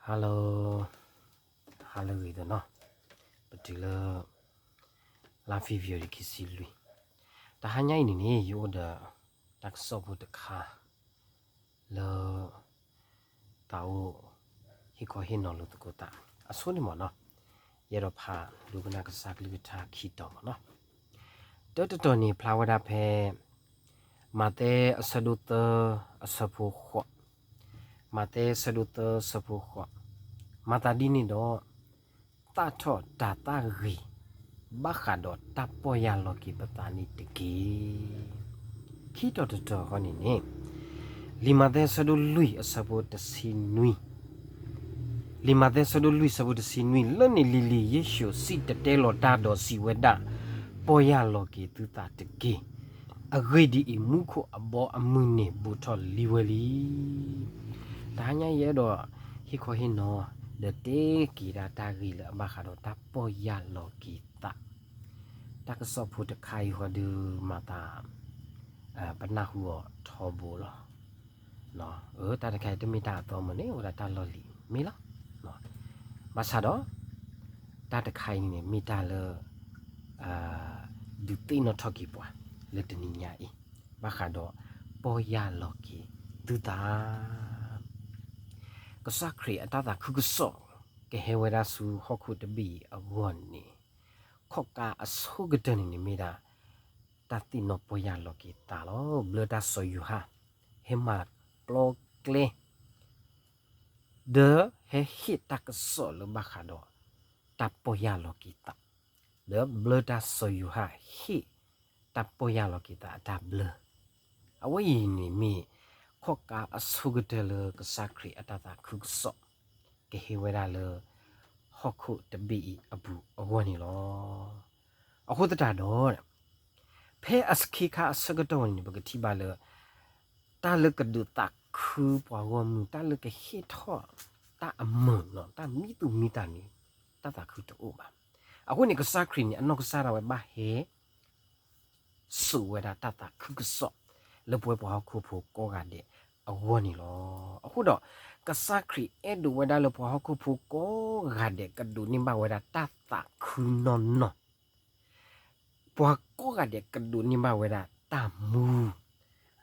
Hello, hello ဂ့ၤဒီးနီၤ, ပတုၤလၢ live video ခံဆံလွံၢ်, တဟါညါအံၤန့ၣ်န့ၣ် ယအိၣ်ဒီး တၢ်ကစီၣ်ဖိတခါ လၢ သးအိၣ် ဟ့ၣ်ခီဟ့ၣ်နီၤလိာ်သကိးသး အဆိန့ၣ်မ့ၢ်နီၤ, ယအဲၣ်ဒိးဖးဒိကနၣ်ကစၢ်ကလုၢ်ကထါခံတီၤမ့ၢ်နီၤ, တၢတတီၤန့ၣ်ဖျါဝဲဒၣ်ဖဲ မးသဲအဆၢဒိၣ်သၢအဆၢဖိဃိး, မးသဲအဆၢဒိၣ်သၢအဆၢဖိဃိး, မၤသးဒ်န့ၣ်ဒီး သၣ်ထီၣ်တၤသၣ်ဂ့ၤ ဘၣ်ဃးဒီးတၢ်ပီၢ်ယၢ်လီၤက့ၤပသးန့ၣ်တက့ၢ်. ခံတီၤတတီၤဃီန့ၣ်န့ၣ် လံာ်မးသဲအဆၢဒိၣ်လွံၢ်အဆၢဖိတဆံနွံ, လံာ်မးသဲအဆၢဒိၣ်လွံၢ်အဆၢဖိတဆံနွံ, လၢန့ၣ်လံၤလံၤ ယ့ၣ်ၡူးစံၣ်တဲၤတဲလီၤတၢ်ဒီးစံးဝဲဒၣ်, ပီၢ်ယၢ်လီၤက့ၤသုသးတက့ၢ်. အဂ့ၢ်ဒ်အံၤ, မူခိၣ်အဘီအမုၢ်န့ၣ်ဘူးထီၣ်လံဝဲလံ. တဟါညါယအဲၣ်ဒိး ဟ့ၣ်ခီဟ့ၣ်နီၤ ဒီးတဲက့ၤဒၣ်တၢ်ဂ့ၢ်လၢအဘၣ်ဃးဒီးတၢ်ပီၢ်ယၢ်လီၤက့ၤသး, တၢ်ကစီၣ်ဖိတခါအံၤဃီဒီးမၤသး ပနၢ်ဟူအီၤထီဘိလီၤ. အတၢ်တခါအံၤတမ့ၢ်တၢ်အသီမ့ၢ်န့ၣ် အိၣ်ဒၣ်တၢ်လီၢ်လံၤမ့ၢ်လီၤ. ဘၣ်ဆၣ်ဒီး တၢ်တခါအံၤန့ၣ်န့ၣ် မ့ၢ်တၢ်လၢ ဒုးသ့ၣ်နီၣ်ထီၣ်က့ၤပှၤ လၢတနံၤညါအံၤ ဘၣ်ဃးဒီးပီၢ်ယၢ်လီၤက့ၤသုသး ကစၢ်ခရံာ်အတၢ်သးခုကစီၣ် ကဟဲဝဲဒၣ်ဆူဟီၣ်ခိၣ်တဘ့ၣ်အံၤအဂီၢ်န့ၣ် ခီၣ်ကါအဆိကတၢၢ်န့ၣ်န့ၣ်မ့ၢ်ဒၣ် တၢ်သ့ၣ်နီၣ်ပီၢ်ယၢ်လီၤက့ၤသးလီၤ. ဘျၢတၢ်စီၤယိၤဟၣ် ဟဲမၤပျီကျဲ ဒီးဟဲဟ့ၣ်တၢ်ကစီၣ်လၢဘၣ်ဃးဒီး တၢ်ပီၢ်ယၢ်လီၤက့ၤသး, ဒီးဘျၢတၢ်စီၤယိၤဟၣ်ဟ့ၣ်တၢ်ပီၢ်ယၢ်လီၤက့ၤသးအတၢ်ဘျၢ, အဝဲအံၤန့ၣ်မ့ၢ် ခီၣ်ကါအဆိကတၢၢ်လၢကစၢ်ခရံာ်အတၢ်သးခုကစီၣ် ကဟဲဝဲဒၣ်လၢ ဟီၣ်ခိၣ်တဘ့ၣ်အံၤအပူၤအဂီၢ်န့ၣ်လီၤ. အဃိသတးဒီး ဖဲအဆခ့ခါအဆၢကတီၢ်န့ၣ် ပကထံၣ်ဘၣ်လၢ တၢ်လၢကဒုးသးခုပှၤဂီၢ်မုၢ် တၢ်လၢကဟ့ၣ်ထီၣ်တၢ်အမုာ်နီၤ တၢ်မံသူၣ်မံသးန့ၣ် တၢ်သးခုတအိၣ်ဘၣ်. အဃိန့ၣ် ကစၢ်ခရံာ်န့ၣ် အနီၢ်ကစၢ်ဒၣ်ဝဲဘၣ်ဟဲ စိာ်ဝဲဒၣ်တၢ်သးခုကစီၣ် လၢပဝဲပှၤဟီၣ်ခိၣ်ဖိကိးဂၤဒဲးအဂီၢ်န့ၣ်လီၤ. အဃိဒီး ကစၢ်ခရံာ်အဲၣ်ဒိးဝဲဒၣ်လၢပှၤဟီၣ်ခိၣ်ဖိကိးဂၤဒဲး ကဒိးန့ၢ်ဘၣ်ဝဲဒၣ်တၢ်သးခုနီၢ်နီၢ် ပှၤကိးဂၤဒဲးကဒိးန့ၢ်ဘၣ်ဝဲဒၣ်တၢ်မူ,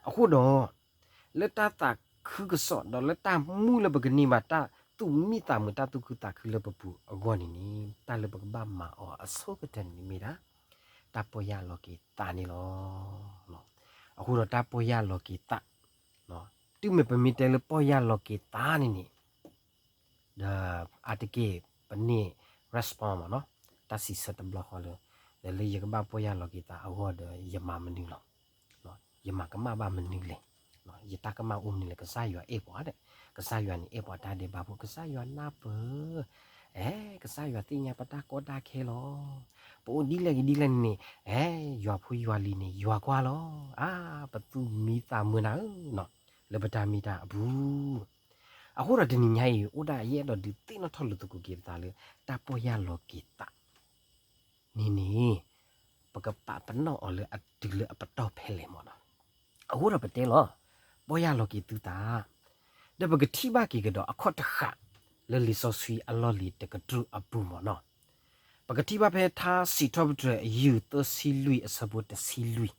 အဃိဒီး လၢတၢ်သးခုကစီၣ် ဒီးလၢတၢ်မူလၢပကန့ၢ်ဘၣ်တၢ်သူၣ်မံသးမုာ် တၢ်သူၣ်ခုသးခုလၢပပူၤအဂီၢ်န့ၣ်န့ၣ် တၢ်လၢပကဘၣ်မၤအီၤအဆိကတၢၢ်န့ၣ်မ့ၢ်ဒၣ် တၢ်ပီၢ်ယၢ်လီၤက့ၤသးန့ၣ်လီၤ. အဃိဒီးတၢ်ပီၢ်ယၢ်လီၤက့ၤသး တုၤမ့ၢ်ပမ့ၢ်တဲလၢပီၢ်ယၢ်လီၤက့ၤသးန့ၣ်န့ၣ် ဒီးအါတက့ၢ်ပန့ၢ် response မ့ၢ်နီၤ, တၢ်စံးဆၢတဘျီဃီလၢ ဒီးလၢယကဘၣ်ပီၢ်ယၢ်လီၤက့ၤသးအဂီၢ်ဒီး ယမၤမနုၤလီၤ. ယမၤကမၣ်ဘၣ်မနုၤလဲၣ်, ယတၢ်ကမၣ်အိၣ်မနုၤလဲၣ်, ကစၢ်ယွၤအဲၣ်ပှၤဒီး ကစၢ်ယွၤန့ၣ်အဲၣ်ပှၤတၢ်ဒဲးဘးဖိ, ကစၢ်ယွၤနၢ်ပၢၢ်, အဲ, ကစၢ်ယွၤသ့ၣ်ညါပတၢ်ကီတၢ်ခဲလီၤ. ပအိၣ်ဒ်လဲၣ်ဂ့ၤဒ်လဲၣ်န့ၣ်, အဲ, ယွၤဖိယွၤလံၤန့ၣ် ယွၤကွၢ်လီၤ. အါ, ပသူၣ်မံသးမုာ်နၤဧၢ, လၢပတၢ်မ့ၢ်တၢ်အပူၤ အဃိဒီးတနံၤညါအံၤ အိၣ်ဒၣ်ယအဲၣ်ဒိးဒုးသ့ၣ်နီၣ်ထီၣ်လိာ်သကိးက့ၤပသးလၢ တၢ်ပီၢ်ယၢ်လီၤက့ၤသးန့ၣ်န့ၣ်, ပကပာ်ပနီၣ်အီၤလၢအတုၤလၢအပတီၢ်ဖဲလဲၣ်မ့ၢ်နီၤ. အဃိဒီးပတဲလီၤ, ပီၢ်ယၢ်လီၤက့ၤသုသး, ဒီးပကထံၣ်ဘၣ်က့ၤကဒီးအခီၣ်တဃာ် လၢလံာ်စီဆှံအလီၢ်လံၤတကတြူၢ်အပူၤမ့ၢ်နီၤ. ပကထံၣ်ဘၣ်ဖဲထါစံးထီၣ်ပတြၢၤ ယုၢ်သၢဆံလွံၢ်အဆၢဖိတဆံလွံၢ်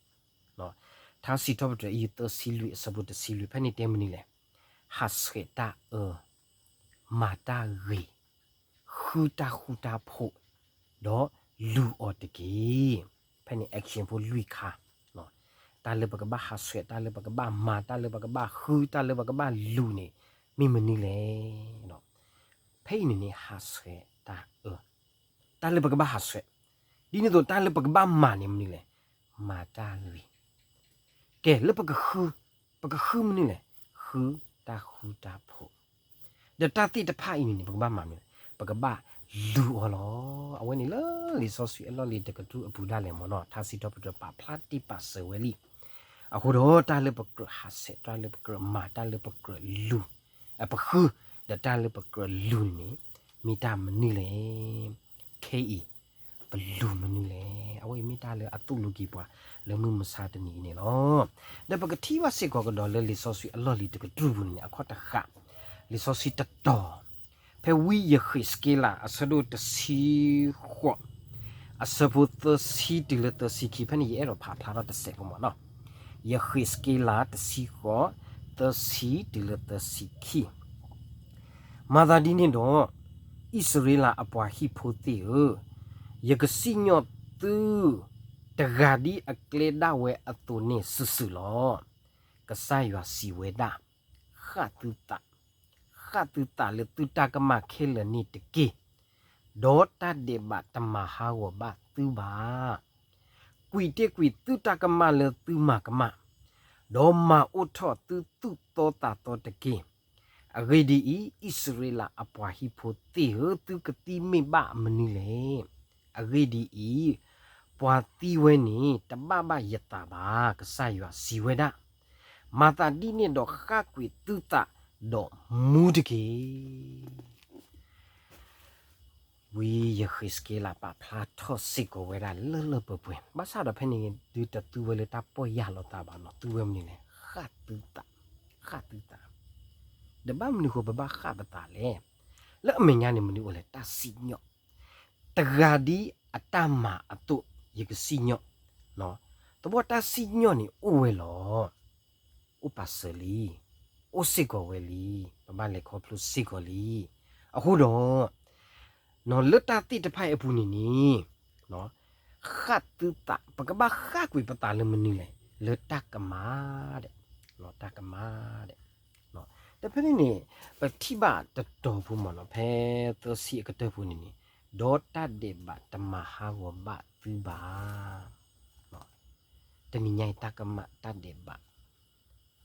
ထါစံးထီၣ်ပတြၢၤ ယုၢ်သၢဆံလွံၢ်အဆၢဖိတဆံလွံၢ် ဖဲန့ၣ်တဲမနုၤလဲၣ်, ဟးဆှဲးတၢ်အၢ, မၤတၢ်ဂ့ၤ, ဃုတၢ်ဃူတၢ်ဖိး, ဒီးလူၤအီၤတက့ၢ်. ဖဲန့ၣ် action ဖိလွံၢ်ခါ, တၢ်လၢပကဘၣ်ဟးဆှဲး, တၢ်လၢပကဘၣ်မၤ, တၢ်လၢပကဘၣ်ဃု, တၢ်လၢပကဘၣ်လူၤန့ၣ် မ့ၢ်မနုၤလဲၣ်. ဖဲအံၤန့ၣ်န့ၣ် ဟးဆှဲးတၢ်အၢ, တၢ်လၢပကဘၣ်ဟးဆှဲး, ဒ်န့ၣ်အသိး တၢ်လၢပကဘၣ်မၤန့ၣ်မနုၤလဲၣ်, မၤတၢ်ဂ့ၤ, ကဲ လၢပကဃု, ပကဃုမနုၤလဲၣ်, ဃုတၢ်ဃူတၢ်ဖိး, ဒီးတၢ်သ့ၣ်တဖၣ်အံၤန့ၣ်န့ၣ် ပကဘၣ်မၤမနုၤလဲၣ်, ပကဘၣ်လူၤအီၤလီၤ. အဝဲန့ၣ်လၢလံာ်စီဆှံအလီၢ်လံၤတကတြူၢ်အပူၤဒၣ်လဲာ်မ့ၢ်နီၤ, ထါစံးထီၣ်ပတြၢၤပာ်ဖျါတ့ၢ်ပာ်စၢၤဝဲလံ. အဃိဒီးတၢ်လၢပကြၢးဟးဆှဲး, တၢ်လၢပကြၢးမၤ, တၢ်လၢပကြၢးလူၤ, ပဃု, ဒီးတၢ်လၢပကြၢးလူၤန့ၣ် မ့ၢ်တၢ်မနုၤလဲၣ်. ခဲအံၤ ပလူၤမနုၤလဲၣ်. အဝဲအံၤမ့ၢ်တၢ်လၢအသိၣ်လိက့ၤပှၤ လၢမုၢ်မဆါတနံၤအံၤန့ၣ်လီၤ. ဒီးပကထံၣ်ဘၣ်စ့ၢ်ကီးကဒီးလၢလံာ်စီဆှံအလီၢ်လံၤတကတြူၢ်ပူၤန့ၣ်န့ၣ် အခီၣ်တဃာ်, လံာ်စီဆှံတတီၤ, ဖဲဝံယဃ့းစက့လး အဆၢဒိၣ်တဆံဃိး အဆၢဖိသၢဆံတုၤလၢသၢဆံခံ ဖဲန့ၣ်ယအဲၣ်ဒိးဖးဖျါထီၣ်တစဲးဖိမ့ၢ်နီၤ. ယဃ့းစက့လးတဆံဃိး သၢဆံတုၤလၢသၢဆံခံ. မၤသးဒ်န့ၣ်ဒီး, အံၣ်စရ့လးအပှၤဟံၣ်ဖိသ့ၣ်ဧၢ, ယကစံၣ်ညီၣ်သု တဂၤဒ်အကျဲဒၣ်ဝဲအသိးန့ၣ်စုာ်စုာ်လီၤ. ကစၢ်ယွၤစံးဝဲဒၣ်, ဃၣ်သုသး, ဃၣ်သုသးလၢသုတၢ်ကမၣ်ခဲလၢာ်န့ၣ်တက့ၢ်. ဒီးတၢ်ဒဲးဘးတမၤဟးဂီၤဘၣ်သုဘၣ်. ကွံာ်တ့ၢ်ကွံာ်သုတၢ်ကမၣ်လၢသုမၤကမၣ်, ဒီးမၤအိၣ်ထီၣ်သုသူၣ်သီသးသီတက့ၢ်. အဂ့ၢ်ဒ်အံၤ, အံၣ်စရ့လးအပှၤဟံၣ်ဖိသ့ၣ်ဧၢ, သုကသံမ့ၢ်ဘၣ်မနုၤလဲၣ်. အဂ့ၢ်ဒ်အံၤ, ပှၤသံဝဲန့ၣ် တဘၣ်ဘၣ်ယသးဘၣ်, ကစၢ်ယွၤစံးဝဲဒၣ်. မၤသးဒ်န့ၣ်ဒီး ဃၣ်ကွံာ်သုသးဒီးမူတက့ၢ်. ဝံယဃ့းစက့လးပာ်ဖျါထီၣ်စ့ၢ်ကီးဝဲဒၣ်လၢလၢပှဲၤပှဲၤ, ဘၣ်ဆၣ်ဒီးဖဲန့ၣ်ဒုးတသူဝဲလၢတၢ်ပီၢ်ယၢ်လီၤသးဘၣ်နီၤ, သူဝဲမနုၤလဲၣ်, ဃၣ်သုသး, ဃၣ်သုသး. ဒီးဘၣ်မနုၤဃိပဘၣ်ဃၣ်ပသးလဲၣ်. လၢအမဲာ်ညါန့ၣ်မနုၤအိၣ်လဲၣ်, တၢ်စံၣ်ညီၣ် တဂၤဒ်အတၢ်မၤအသိး ယကစံၣ်ညီၣ်. သဘီတၢ်စံၣ်ညီၣ်န့ၣ်အိၣ်ဝဲလီၤ. အိၣ်ပာ်စၢၤလံ, အိၣ်စ့ၢ်ကီးဝဲလံ, ပဘၣ်လဲၤခီဖျိစ့ၢ်ကီးလံ. အဃိဒီး လၢတၢ်သ့ၣ်တဖၣ်အံၤအပူၤန့ၣ်န့ၣ် ဃၣ်သုသး, ပကဘၣ်ဃၣ်ကွံာ်ပသးလၢမနုၤလဲၣ်, လၢတၢ်ကမၣ်, တၢ်ကမၣ်. ဒီးဖဲန့ၣ်န့ၣ် ပထံၣ်ဘၣ်တတီၤဖိမ့ၢ်နီၤ, ဖဲသၢဆံအကတၢၢ်ဖိန့ၣ်န့ၣ်, ဒီးတၢ်ဒဲးဘးတမၤဟးဂီၤဘၣ်သုဘၣ်. တနံၤညါအံၤတၢ်ကမၣ်တၢ်ဒဲးဘး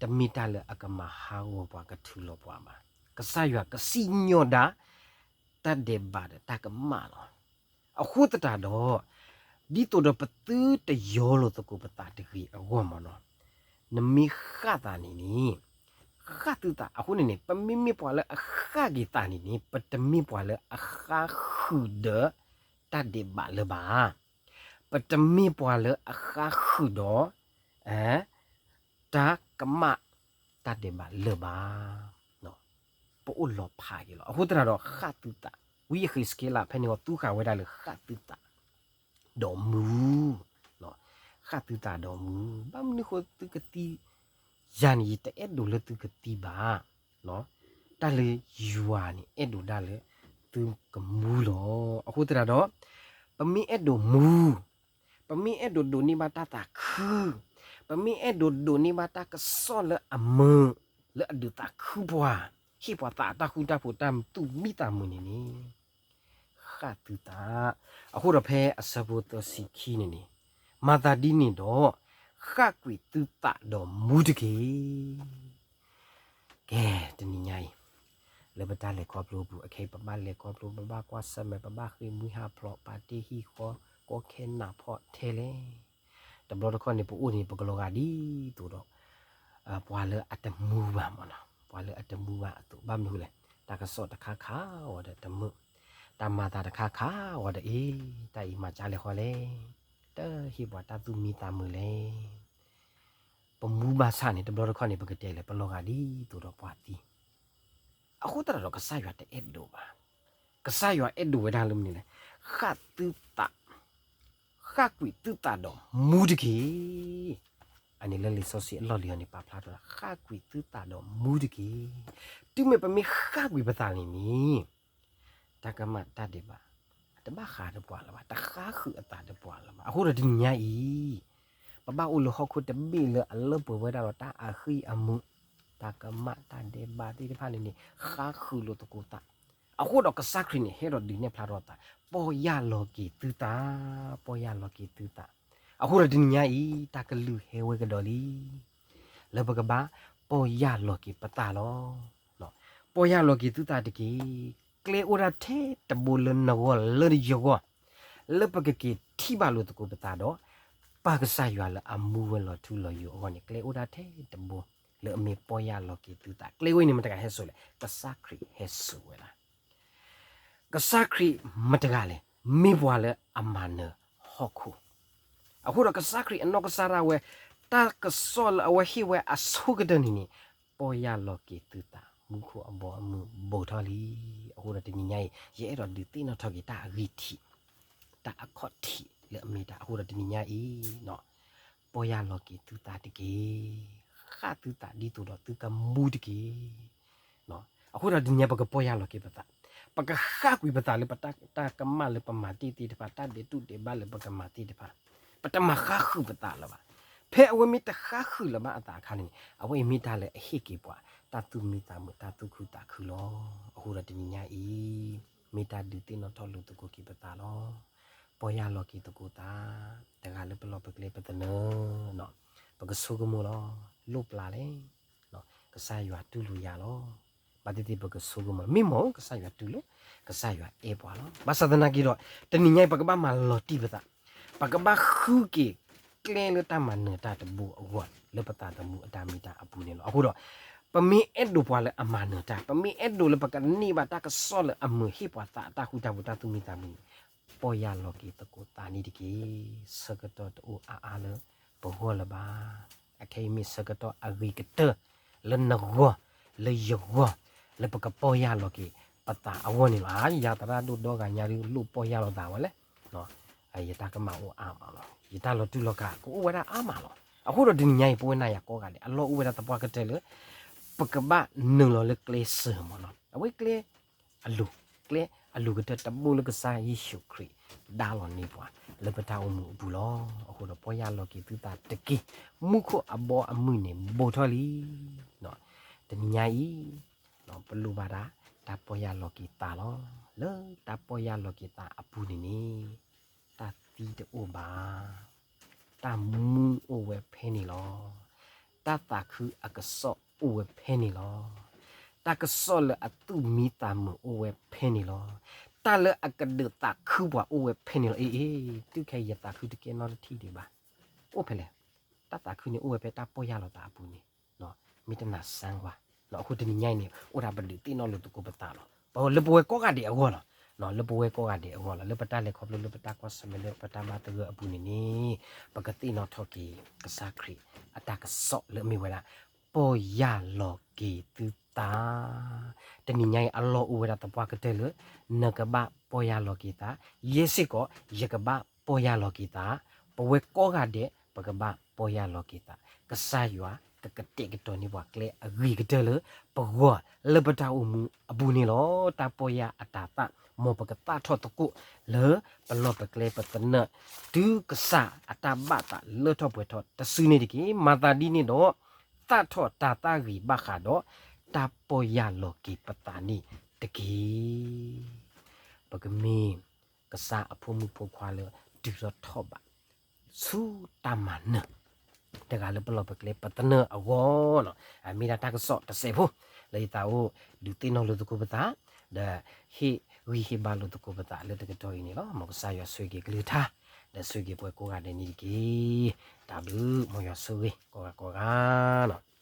တမ့ၢ်တၢ်လၢအကမၤဟးဂီၤပှၤကထုးလီၤပှၤဘၣ်. ကစၢ်ယွၤကစံၣ်ညီၣ်ဒၣ် တၢ်ဒဲးဘးဒီးတၢ်ကမၣ်လီၤ. အဃိသတးဒီး ဒ်သိးဒီးပသုတယီလိာ်သကိးပသးတဂ့ၤအဂီၢ်မ့ၢ်နီၤ, နမ့ၢ်ဃၣ်သးန့ၣ်န့ၣ် ဃၣ်သုသးအဃိန့ၣ်န့ၣ် ပမ့မ့ၢ်ပှၤလၢအဃၣ်က့ၤသးန့ၣ်န့ၣ် ပတမ့ၢ်ပှၤလၢအဃါဃုာ်ဒီးတၢ်ဒဲးဘးလၢၤဘၣ်. ပတမ့ၢ်ပှၤလၢအဃါဃုာ်ဒီး တၢ်ကမၣ်တၢ်ဒဲးဘးလၢၤဘၣ်. ပအိၣ်လီၤဖးက့ၤလီၤ. အဃိသတးဒီးဃၣ်သုသး, ဝံယဃ့းစက့လးဖဲန့ၣ်အီၤသူဃာ်ဝဲဒၣ်လၢဃၣ်သုသး ဒီးမူ, ဃၣ်သုသးဒီးမူ, ဘၣ်မနုၤဃိသုကသံယၤန့ၣ် ယတအဲၣ်ဒိးလၢသုကသံဘၣ်. တၢ်လၢယွၤန့ၣ်အဲၣ်ဒိးဒၣ်လၢသုကမူလီၤ. အဃိသတးဒီး ပမ့ၢ်အဲၣ်ဒိးမူ, ပမ့ၢ်အဲၣ်ဒိးဒိးန့ၢ်ဘၣ်တၢ်သးခု, ပမ့ၢ်အဲၣ်ဒိးဒိးန့ၢ်ဘၣ်တၢ်ကစီၣ်လၢအမုာ်, လၢအဒုးသးခုပှၤ, ဟ့ၣ်ပှၤသးအတၢ်ဃူတၢ်ဖိးတၢ်သူၣ်မံသးမုာ်န့ၣ်န့ၣ် ဃၣ်သုသး. အဃိဒီးဖဲအဆၢဖိသၢဆံခံန့ၣ်န့ၣ်, မၤသးဒ်န့ၣ်ဒီး ဃၣ်ကွံာ်သုသးဒီးမူတက့ၢ်. ကဲ, တနံၤညါအံၤ လၢပတၢ်လဲၤခီဖျိအပူၤ အခဲအံၤ ပဘၣ်လဲၤခီဖျိ, ပဘၣ်ကွၢ်ဆၢၣ်မဲာ်, ပဘၣ်ဃ့ၢ်မှံဟးဖျိး, ပာ်တ့ၢ်ဟံၣ်ဃီ, ကီခဲနးဖီၣ်ထဲလဲၣ်. တဘျီတခီၣ်န့ၣ် ပအိၣ်န့ၣ် ပကလီၤဂာ်ဒ်သိးဒီး ပှၤလၢအတမူဘၣ်မ့ၢ်နီၤ, ပှၤလၢအတမူဘၣ်အသိး, ဘၣ်မနုၤလဲၣ်, တၢ်ကစီၣ်တခါခါဝဲဒီးတမုာ်, တၢ်မၤသးတခါခါဝဲဒီး အ့, တၢ်အံၤမၤကၢလဲၣ်ဃီလဲၣ်, တဟ့ၣ်ပှၤတၢ်သူၣ်မံသးမုာ်လဲၣ်. ပမူဘၣ်ဆၣ်န့ၣ် တဘျီတခီၣ်န့ၣ် ပကတဲလဲၣ်, ပလီၤဂာ်ဒ်သိးဒီးပှၤသံ. အဃိသတးဒီးကစၢ်ယွၤတအဲၣ်ဒိးဘၣ်. ကစၢ်ယွၤအဲၣ်ဒိးဝဲဒၣ်လၢမနုၤလဲၣ်, ဃၣ်သုသး, ဃၣ်ကွံာ်သုသးဒီးမူတက့ၢ်. အန့ၣ်လၢလံာ်စီဆှံအလီၢ်လံၤအီၤန့ၣ် ပာ်ဖျါထီၣ် ဃၣ်ကွံာ်သုသးဒီးမူတက့ၢ်. တုၤမ့ၢ်ပမ့ၢ်ဃၣ်ကွံာ်ပသးန့ၣ်န့ၣ် တၢ်ကမၣ်တၢ်ဒဲးဘး တဘၣ်ဃးဒီးပှၤလၢၤဘၣ်, တဃါဃုာ်အသးဒီးပှၤလၢၤဘၣ်. အဃိဒီးတနံၤညါအံၤ ပဘၣ်အိၣ်လၢဟီၣ်ခိၣ်တဘ့ၣ်လၢအလၢပှဲၤဝဲဒၣ်ဒီးတၢ်အဃံအမူး, တၢ်ကမၣ်တၢ်ဒဲးဘးသ့ၣ်တဖၣ်န့ၣ်န့ၣ် ဃါဃုာ်လိာ်သကိးသး. အဃိဒီးကစၢ်ခရံာ်န့ၣ် ဟဲဒီးဒုးနဲၣ်ဖျါထီၣ်သး, ပီၢ်ယၢ်လီၤက့ၤသုသး, ပီၢ်ယၢ်လီၤက့ၤသုသး. အဃိဒီးတနံၤညါအံၤ တၢ်ကလုၢ်ဟဲဝဲကဒီးလံ လၢပကဘၣ်ပီၢ်ယၢ်လီၤက့ၤပသးလီၤ. ပီၢ်ယၢ်လီၤက့ၤသုသးတက့ၢ်. ကျဲအိၣ်ဒၣ်ထဲတဘိလၢနဂီၢ်လၢယဂီၢ်, လၢပကက့ၤထံၣ်ဘၣ်လိာ်သကိးပသးဒီး ပၢ်ကစၢ်ယွၤလၢအမူဝဲလီၤထူလီၤယိာ်အဂီၢ်န့ၣ် ကျဲအိၣ်ဒၣ်ထဲတဘိ လၢအမ့ၢ်ပီၢ်ယၢ်လီၤက့ၤသုသး. ကျဲဝဲန့ၣ်မတၤတဂၤဟဲစိာ်လဲၣ်, ကစၢ်ခရံာ်ဟဲစိာ်ဝဲဒၣ်. ကစၢ်ခရံာ်မတၤတဂၤလဲၣ်, မ့ၢ်ပှၤလၢအမၤနၢၤဟီၣ်ခိၣ်. အဃိဒီးကစၢ်ခရံာ်အနီၢ်ကစၢ်ဒၣ်ဝဲ တၢ်ကစီၣ်လၢအဝဲဟ့ၣ်ဝဲအဆိကတၢၢ်န့ၣ်န့ၣ် ပီၢ်ယၢ်လီၤက့ၤသုသး, မူခိၣ်အဘီအမုၢ်ဘူးထီၣ်လံ. အဃိဒီးတနံၤညါအံၤ ယအဲၣ်ဒိးဒုးသ့ၣ်နီၣ်ထီၣ်က့ၤတၢ်အဂံၢ်ထံး တၢ်အခီၣ်ထံးလၢအမ့ၢ်တၢ်အဃိဒီးတနံၤညါအံၤ ပီၢ်ယၢ်လီၤက့ၤသုသးတက့ၢ်. ဃၣ်သုသးဒ်သိးဒီးသုကမူတက့ၢ်. အဃိဒီးတနံၤညါပကပီၢ်ယၢ်လီၤက့ၤပသး, ပကဃၣ်ကွံာ်ပသးလၢပတၢ်ကမၣ်လၢပမၤတ့ၢ်သ့ၣ်တဖၣ်, တၢ်ဒဲးတူၢ်ဒဲးဘၣ်လၢပကမၤတ့ၢ်တဖၣ်, ပတမၤဃၣ်ဃုာ်ပသးလၢၤဘၣ်. ဖဲအဝဲမ့ၢ်တဃၣ်ဃုာ်လၢၤဘၣ်အသးအခါန့ၣ် အဝဲအံၤမ့ၢ်တၢ်လၢအဟ့ၣ်က့ၤပှၤ တၢ်သူၣ်မံသးမုာ် တၢ်သူၣ်ခုသးခုလီၤ. အဃိဒီးတနံၤညါအံၤ မ့ၢ်တၢ်ဒုးသ့ၣ်နီၣ်ထီၣ်လိာ်သကိးက့ၤပသးလီၤ. ပီၢ်ယၢ်လီၤက့ၤသကိးသး, တဂၤလၢပလီၢ်ပကျဲပသနၢၣ်, ပကဆိကမိၣ်လီၤ. လိၣ်ပျၢ်လဲၣ်, ကစၢ်ယွၤတူၢ်လိာ်ယၤလီၤ. ဘၣ်သ့ၣ်သ့ၣ်ပကဆိကမိၣ် မ့ၢ်မ့ၢ်ကစၢ်ယွၤတူၢ်လိာ်, ကစၢ်ယွၤအဲၣ်ပှၤလီၤ. ဘၣ်ဆၣ်သနာ်က့ဒီး တနံၤညါအံၤပကဘၣ်မၤလီၤတံၢ်ပသး, ပကဘၣ်ဃုက့ၤကျဲလၢတၢ်မၤနၢၤတၢ်တဘိအဂီၢ် လၢပသးသမူအတၢ်မ့ၢ်တၢ်အပူၤန့ၣ်လီၤ. အဃိဒီး ပမ့ၢ်အဲၣ်ဒိးပှၤလၢအမၤနၢၤတၢ်, ပမ့ၢ်အဲၣ်ဒိးလၢပကန့ၢ်ဘၣ်တၢ်ကစီၣ်လၢအမုာ်ဟ့ၣ်ပှၤသးအတၢ်ဃူတၢ်ဖိး တၢ်သူၣ်မံသးမုာ်န့ၣ် ပီၢ်ယၢ်လီၤက့ၤသကိးသးန့ၣ်တက့ၢ်. ဆၢကတီၢ်တအိၣ်အါအါလၢပဂီၢ်လၢၤဘၣ်. အခဲအံၤမ့ၢ်ဆၢကတီၢ်အဂ့ၤကတၢၢ် လၢနဂီၢ်, လၢယဂီၢ်, လၢပကပီၢ်ယၢ်လီၤက့ၤပသးအဂီၢ်န့ၣ်လီၤ. ယၤသရၣ်ဒိၣ်ဒီဂၤညါဒုးလိၣ်ပီၢ်ယၢ်လီၤသးဝဲလဲၣ်. ယတၢ်ကမၣ်အိၣ်အါမးလီၤ. ယတၢ်လီၤတူၢ်လီၤကာ်ကအိၣ်ဝဲဒၣ်အါမးလီၤ. အဃိဒီးတနံၤညါအံၤ ပဝဲနၤယၤကိးဂၤဒဲး အလီၢ်အိၣ်ဝဲဒၣ်သပှၢ်ကတၢၢ်လၢ ပကဘၣ်နုာ်လီၤလၢကျဲစၢၤမးလီၤ. အဝဲကျဲ အလိၤ, ကျဲအလိၤကတၢၢ်တဘိလၢကစၢ်ယ့ၣ်ၡူးခရံာ် ဒါလီၤန့ၢ်ပှၤ လၢပတၢ်အိၣ်မူအပူၤလီၤ. အဃိဒီးပီၢ်ယၢ်လီၤက့ၤသုသးတက့ၢ်. မူခိၣ်အဘီအမုၢ်န့ၣ် ဘူးထီၣ်လံ. တနံၤညါအံၤ ပလိၣ်ဘၣ်ဒၣ် တၢ်ပီၢ်ယၢ်လီၤက့ၤသးလီၤ. လၢတၢ်ပီၢ်ယၢ်လီၤက့ၤသးအပူၤန့ၣ်န့ၣ် တၢ်သံတအိၣ်ဘၣ်. တၢ်မူအိၣ်ဝဲဖဲန့ၣ်လီၤ. တၢ်သးခုအကစီၣ်အိၣ်ဝဲဖဲန့ၣ်လီၤ. တၢ်ကစီၣ်လၢအသူၣ်မံသးမုာ်အိၣ်ဝဲဖဲန့ၣ်လီၤ. တၢ်လၢအကဒုးသးခုပှၤအိၣ်ဝဲဖဲန့ၣ်လီၤ. အ့ အ့ တုၤခဲအံၤယသးခုတကဲနီတထံၣ်ဒံးဘၣ်. အိၣ်ဖဲလဲၣ်. တၢ်သးခုန့ၣ် အိၣ်ဝဲဖဲတၢ်ပီၢ်ယၢ်လီၤသးအပူၤန့ၣ် မ့ၢ်တနၤစၢ်ကွၢ်. အဃိတနံၤညါအံၤန့ၣ် အိၣ်ဒၣ်ပဒုးသ့ၣ်နီၣ်လိာ်သကိးပသးလီၤ. လၢပဝဲကိးဂၤဒဲးအဂီၢ်လီၤ. လၢပဝဲကိးဂၤဒဲးအဂီၢ်လီၤ. လၢပတၢ်လဲၤခီဖျိ လၢပတၢ်ကွၢ်ဆၢၣ်မဲာ် လၢပတၢ်ဘၣ်သဂၢၢ်အပူၤန့ၣ်န့ၣ် ပကသ့ၣ်နီၣ်ထီၣ်က့ၤ ကစၢ်ခရံာ်အတၢ်ကစီၣ်လၢအမ့ၢ်ဝဲဒၣ် ပီၢ်ယၢ်လီၤက့ၤသုသး. တနံၤညါအံၤ အလီၢ်အိၣ်ဝဲဒၣ်သပှၢ်ကတၢၢ်လၢ နကဘၣ်ပီၢ်ယၢ်လီၤက့ၤသး, ယဲစ့ၢ်ကီး ယကဘၣ်ပီၢ်ယၢ်လီၤက့ၤသး, ပဝဲကိးဂၤဒဲး ပကဘၣ်ပီၢ်ယၢ်လီၤက့ၤသး, ကစၢ်ယွၤကကတဲာ်ကတီၤန့ၢ်ပှၤကျဲအဂ့ၤကတၢၢ်လၢ ပဂီၢ်လၢပတၢ်အိၣ်မူအပူၤန့ၣ်လီၤ. တၢ်ပီၢ်ယၢ်အတၤသၣ် မ်ပကသၣ်ထီၣ်သကိးလၢ ပလီၢ်ပကျဲပသနၢၣ် တုၤကစၢ်အတၢ်ဘၣ်သးလၢထီၣ်ပှဲၤထီၣ်တစုန့ၣ်တက့ၢ်. မၤသးဒ်န့ၣ်ဒီး သၣ်ထီၣ်တၤသၣ်ဂ့ၤဘၣ်ဃးဒီး တၢ်ပီၢ်ယၢ်လီၤက့ၤပသးန့ၣ်တက့ၢ်. ပကမ့ၢ်ကစၢ်အဖိမုၣ်ဖိခွါလၢ တုၤထီၣ်ထီၣ်ဘး ဆူတၢ်မၤနၢၤ တဂၤလၢပလီၢ်ပကျဲပသနၢၣ်အဂီၢ်လီၤ. အမ့ၢ်ဒၣ်တၢ်ကစီၣ်တစဲးဖိ လၢယသးအိၣ်ဒုးသ့ၣ်နီၣ်လိာ်သကိးပသး ဒီးဟ့ၣ်ဂံၢ်ဟ့ၣ်ဘါလိာ်သကိးပသးလၢတကတီၢ်အံၤန့ၣ်လီၤ. မ်ကစၢ်ယွၤဆိၣ်ဂ့ၤက့ၤကလုၢ်ကထါ ဒီးဆိၣ်ဂ့ၤက့ၤပှၤကိးဂၤဒဲးန့ၣ်တက့ၢ်. တၢ်ဘျုး မ်ယွၤဆိၣ်ဂ့ၤကိးဂၤကိးဂၤလီၤ.